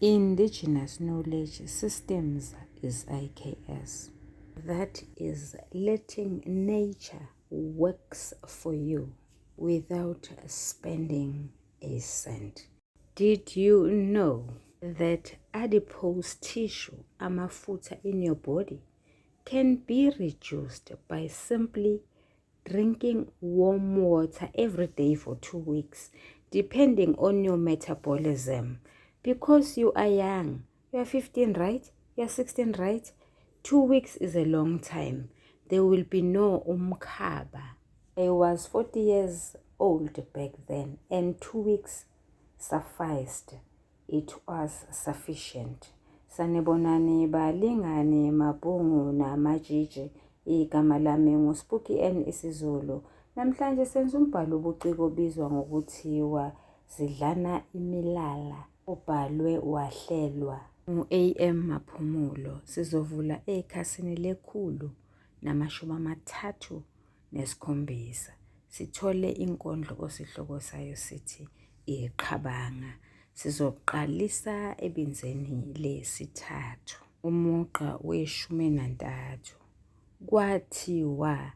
Indigenous Knowledge Systems is IKS. That is letting nature works for you without spending a cent. Did you know that adipose tissue, amafutha in your body, can be reduced by simply drinking warm water every day for 2 weeks, depending on your metabolism? Because you are young, you are 15, right? You are 16, right? 2 weeks is a long time. There will be no umkhaba. I was 40 years old back then, and 2 weeks sufficed. It was sufficient. Sanibonani balingani, mabhungu namatshitshi. Igama lami nguSpooky N isiZulu. Namhlanje senza umbhalo obuciko obizwa ngokuthiwa Zidlana Imilala, obhalwe wahlelwa ngu-AM Maphumulo. Sizovula ekhasini le-137 sithole inkondlo osihloko sayo sithi Iqhabanga. Sizoqalisa ebinzeni lesithathu, umugqa weshumi nantathu. Kwathiwa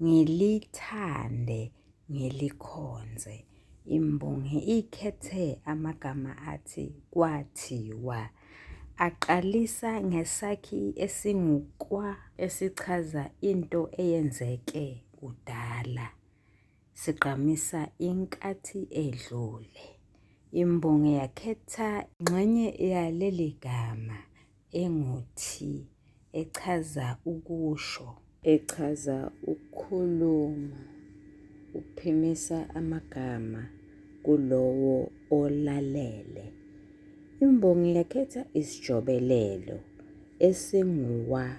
ngilithande ngilikhonze. Imbongi ikhethe amagama athi kwathiwa, aqalisa ngesakhi esingu-kwa esichaza into eyenzeke kudala. Sigqamisa inkathi edlule. Imbongi yakhetha ingxenye yaleli gama engu-T echaza ukusho, echaza ukukhuluma, ukuphimisa amagama kulowo olalele. Imbongi yakhetha isijobelelo esingu-wa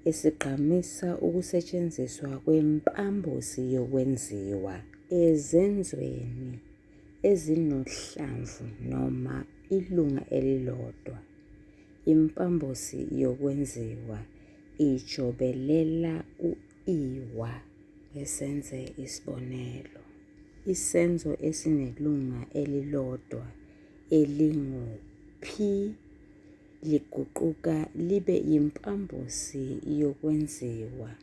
esigqamisa ukusetshenziswa kwempambosi yokwenziwa ezenzweni ezinohlamvu noma ilunga elilodwa. Impambosi yokwenziwa ijobelela u-iwa. Ake senze isibonelo. Isenzo esinelunga elilodwa elingu-p liguquka libe yimpambosi yokwenziwa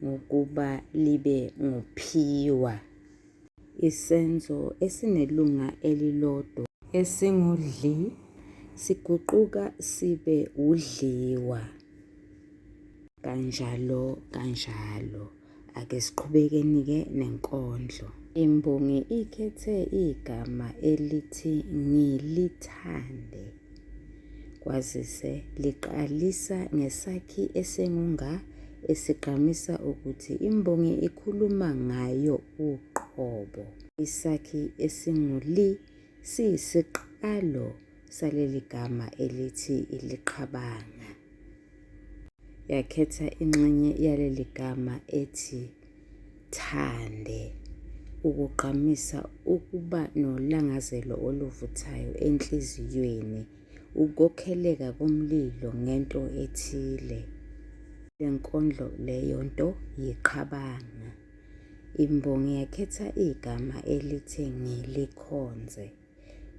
ngokuba libe nguphiwa. Isenzo esinelunga elilodwa esingu-dli siguquka sibe udliwa, kanjalo kanjalo. Ake siqhubekeni-ke nenkondlo. Imbongi ikhethe igama elithi ngilithande kwazise liqalisa ngesakhi esingu-nga esigqamisa ukuthi imbongi ikhuluma ngayo uqobo. Isakhi esingu-li siyisiqalo saleli gama elithi iliqhabanga. Yakhetha ingxenye yaleli gama ethi thande ukugqamisa ukuba nolangazelo oluvuthayo enhliziyweni, ukokheleka komlilo ngento ethile. Kule nkondlo leyo nto yiqhabanga. Imbongi yakhetha igama elithi ngilikhonze.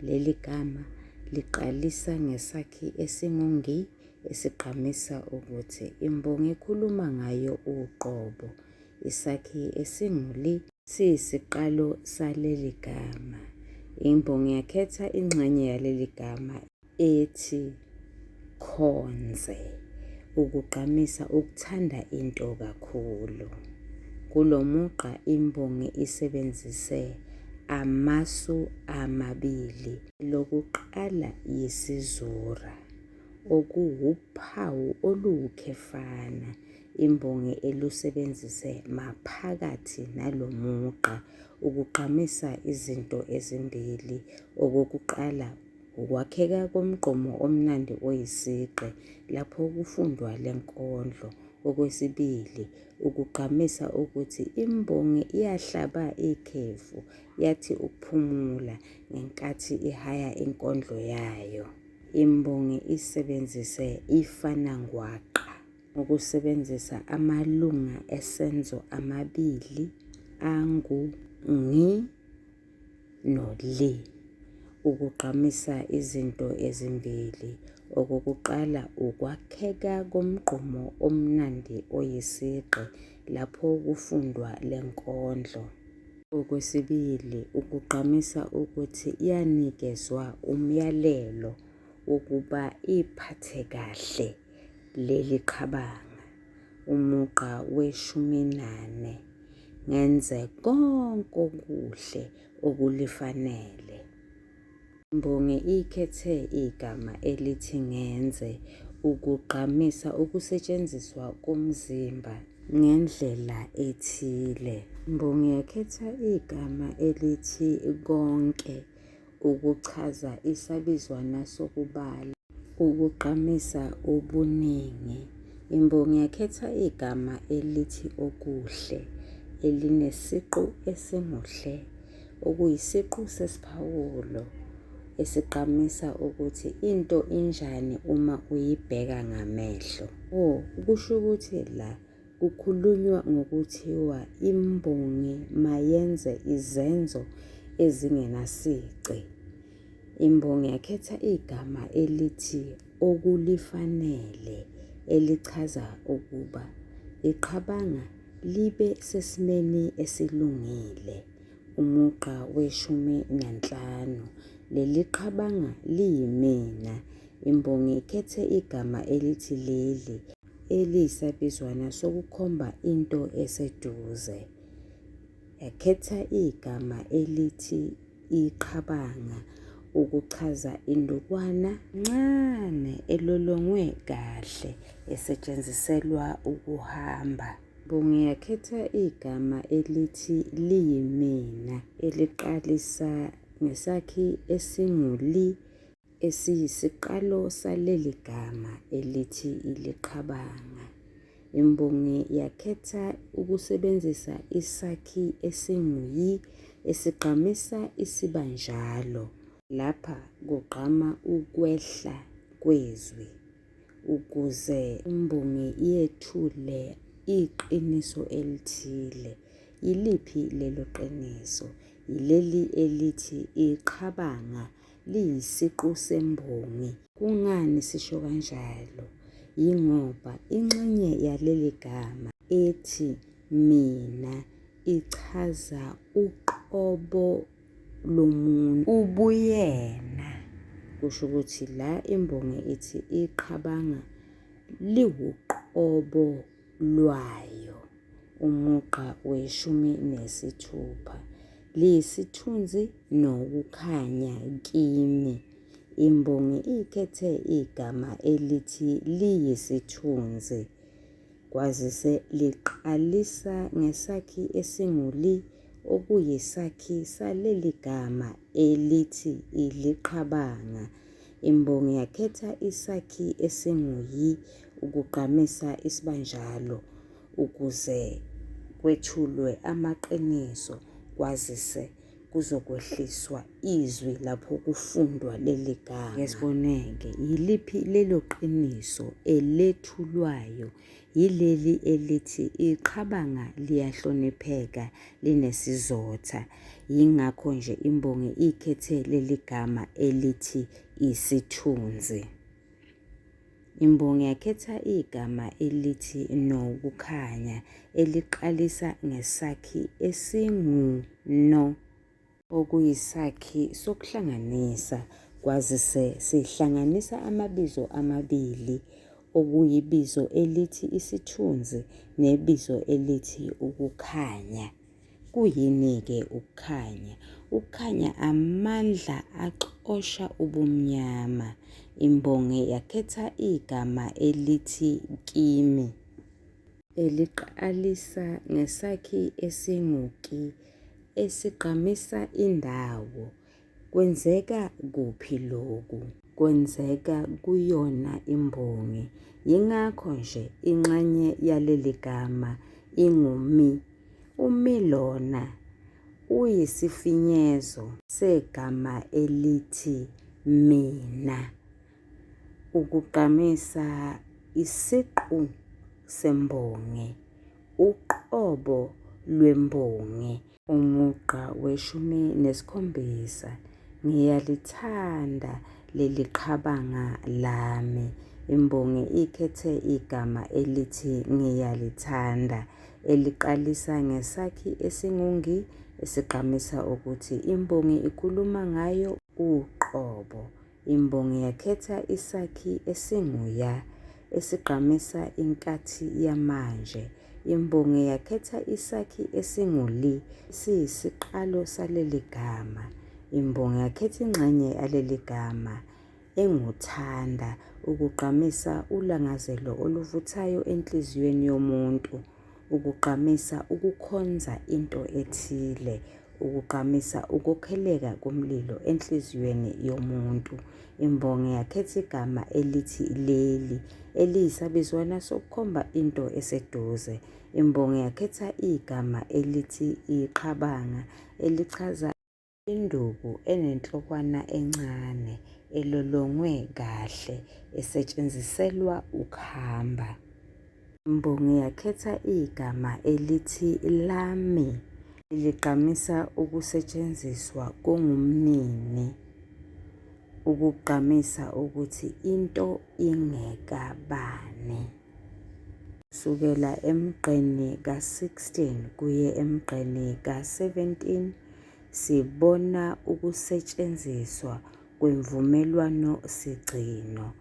Leli gama liqalisa ngesakhi esingu-ngi esigqamisa ukuthi imbongi ikhuluma ngayo uqobo. Isakhi esingu-li siyisiqalo saleli gama. Imbongi yakhetha ingxenye yaleli gama ethi khonze ukugqamisa ukuthanda into kakhulu. Kulo mugqa imbongi isebenzise amasu amabili. Elokuqala yisizura, okuwuphawu oluwukhefana imbongi elusebenzise maphakathi nalo mugqa ukugqamisa izinto ezimbili. Okokuqala Ukwakheka komgqomo omnandi oyisigqi lapho kufundwa le nkondlo. Okwesibili, ukugqamisa ukuthi imbongi yahlaba ikhefu yathi ukuphumula ngenkathi ihaya inkondlo yayo. Imbongi isebenzise ifanangwaqa ngokusebenzisa amalunga esenzo amabili angu ngi no-li. Ukugqamisa izinto ezimbili. Okokuqala ukwakheka komgqumo omnandi oyisigqi lapho kufundwa le nkondlo. Okwesibili ukugqamisa ukuthi yanikezwa umyalelo wokuba iphathe kahle leli qhabanga. Umugqa weshuminane, Ngenze konke okuhle okulifanele. Imbongi ikhethe igama elithi ngenze ukugqamisa ukusetshenziswa komzimba ngendlela ethile. Imbongi yakhetha igama elithi konke ukuchaza isabizwana sokubala. Ukugqamisa ubuningi. Imbongi yakhetha igama elithi okuhle elinesiqu esinguhle okuyisiqu sesiphawulo esigqamisa ukuthi into injani uma uyibheka ngamehlo. O Kusho ukuthi la kukhulunywa ngokuthiwa imbongi mayenze izenzo ezingenasici. Imbongi yakhetha igama elithi okulifanele elichaza ukuba iqhabanga libe sesimeni esilungile. Umugqa weshumi nanhlanu. Leli qhabanga liyimina. Imbongi ikhethe igama elithi leli eliyisabizwana sokukhomba into eseduze. Yakhetha igama elithi iqhabanga ukuchaza indukwana ncane elolongwe kahle esetshenziselwa ukuhamba. Imbongi yakhetha igama elithi liyimina eliqalisa ngesakhi esingu-li esiyisiqalo saleli gama elithi iliqhabanga. Imbongi yakhetha ukusebenzisa isakhi esingu-yi esigqamisa isibanjalo. Lapha kugqama ukwehla kwezwi ukuze imbongi yethule iqiniso elithile. Yiliphi lelo qiniso? Yileli elithi iqhabanga liyisiqu sembongi. Kungani sisho kanjalo? Yingoba ingxenye yaleli gama ethi mina ichaza uqobo lomuntu, ubuyena. Kusho ukuthi la imbongi ithi iqhabanga liwuqobo lwayo. Umugqa weshumi nesithupha. Liyisithunzi nokukhanya kimi. Imbongi ikhethe igama elithi liyisithunzi kwazise liqalisa ngesakhi esingu-li okuyisakhi saleli gama elithi iliqhabanga. Imbongi yakhetha isakhi esingu-yi ukugqamisa isibanjalo ukuze kwethulwe amaqiniso kwazise kuzokwehliswa izwi lapho kufundwa leli gama. Ngesiboneke, yiliphi lelo qiniso elethulwayo? Yileli elithi iqhabanga liyahlonipheka linesizotha. Yingakho nje imbongi ikhethe leli gama elithi isithunzi. Imbongi yakhetha igama elithi nokukhanya eliqalisa ngesakhi esingu-no okuyisakhi sokuhlanganisa kwazise sihlanganisa amabizo amabili okuyibizo elithi isithunzi nebizo elithi ukukhanya. Kuyini-ke ukukhanya? Ukukhanya amandla axosha ubumnyama. Imbongi yakhetha igama elithi kimi eliqalisa ngesakhi esingu-ki esigqamisa indawo. Kwenzeka kuphi lokhu? Kwenzeka kuyona imbongi. Yingakho nje ingxenye yaleli gama ingu-mi. U-mi lona uyisifinyezo segama elithi mina ukugqamisa isiqu sembongi, uqobo lwembongi. Umugqa weshumi nesikhombisa. Ngiyalithanda leli qhabanga lami. Imbongi ikhethe igama elithi ngiyalithanda eliqalisa ngesakhi esingu-ngi esigqamisa ukuthi imbongi ikhuluma ngayo uqobo. Imbongi yakhetha isakhi esingu-ya esigqamisa inkathi yamanje. Imbongi yakhetha isakhi esingu-li esiyisiqalo saleli gama. Imbongi yakhetha ingxenye yaleli gama enguthanda ukugqamisa ulangazelo oluvuthayo enhliziyweni yomuntu, ukugqamisa ukukhonza into ethile, ukugqamisa ukokheleka komlilo enhliziyweni yomuntu. Imbongi yakhetha igama elithi leli eliyisabizwana sokukhomba into eseduze. Imbongi yakhetha igama elithi iqhabanga elichaza induku enenhlokwana encane elolongwe kahle esetshenziselwa ukuhamba. Imbongi yakhetha igama elithi lami eligqamisa ukusetshenziswa kongumnini ukugqamisa ukuthi into ingekabani. Kusukela emgqeni ka-16 kuye emgqeni ka-17 sibona ukusetshenziswa kwemvumelwano-sigcino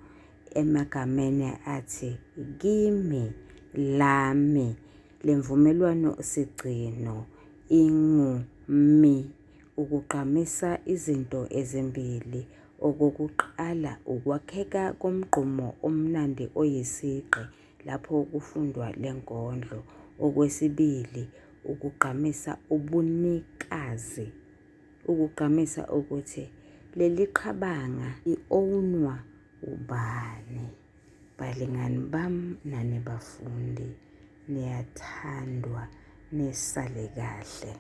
emagameni athi kimi, lami. Le mvumelwano-sigcino ingu-mi ukugqamisa izinto ezimbili. Okokuqala ukwakheka komgqumo omnandi oyisigqi lapho kufundwa le nkondlo. Okwesibili ukugqamisa ubunikazi, ukugqamisa ukuthi leli qhabanga li-ownwa ubani. Balingani bam nani bafundi, niyathandwa, nisale kahle.